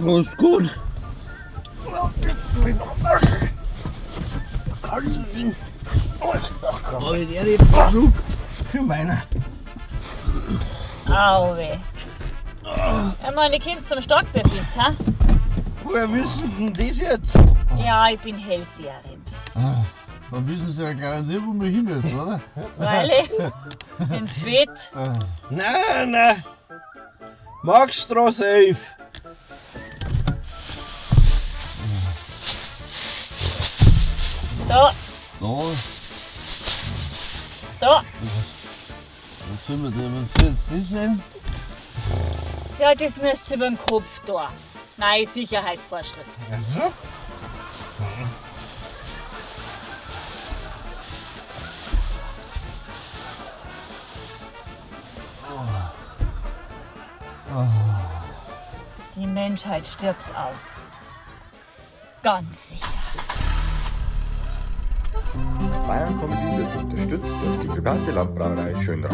Fast gut. Leck mich am Arsch. Ganz schön. Aber der ist genug für meiner. Auwe. Ja, meine Kind zum Starkbierfest, ha? Woher wissen Sie denn das jetzt? Ja, ich bin Hellseherin. Dann wissen Sie ja garantiert, wo wir hin müssen, oder? Weil ich ins Bett. Nein, nein. Marktstraße 11. Da, Da, da. was soll man denn, was soll jetzt das sein? Ja, das müsst ihr über den Kopf da. Nein, Sicherheitsvorschrift. Also? Die Menschheit stirbt aus. Ganz sicher. Bayern Comedy wird unterstützt durch die private Landbrauerei Schönrath.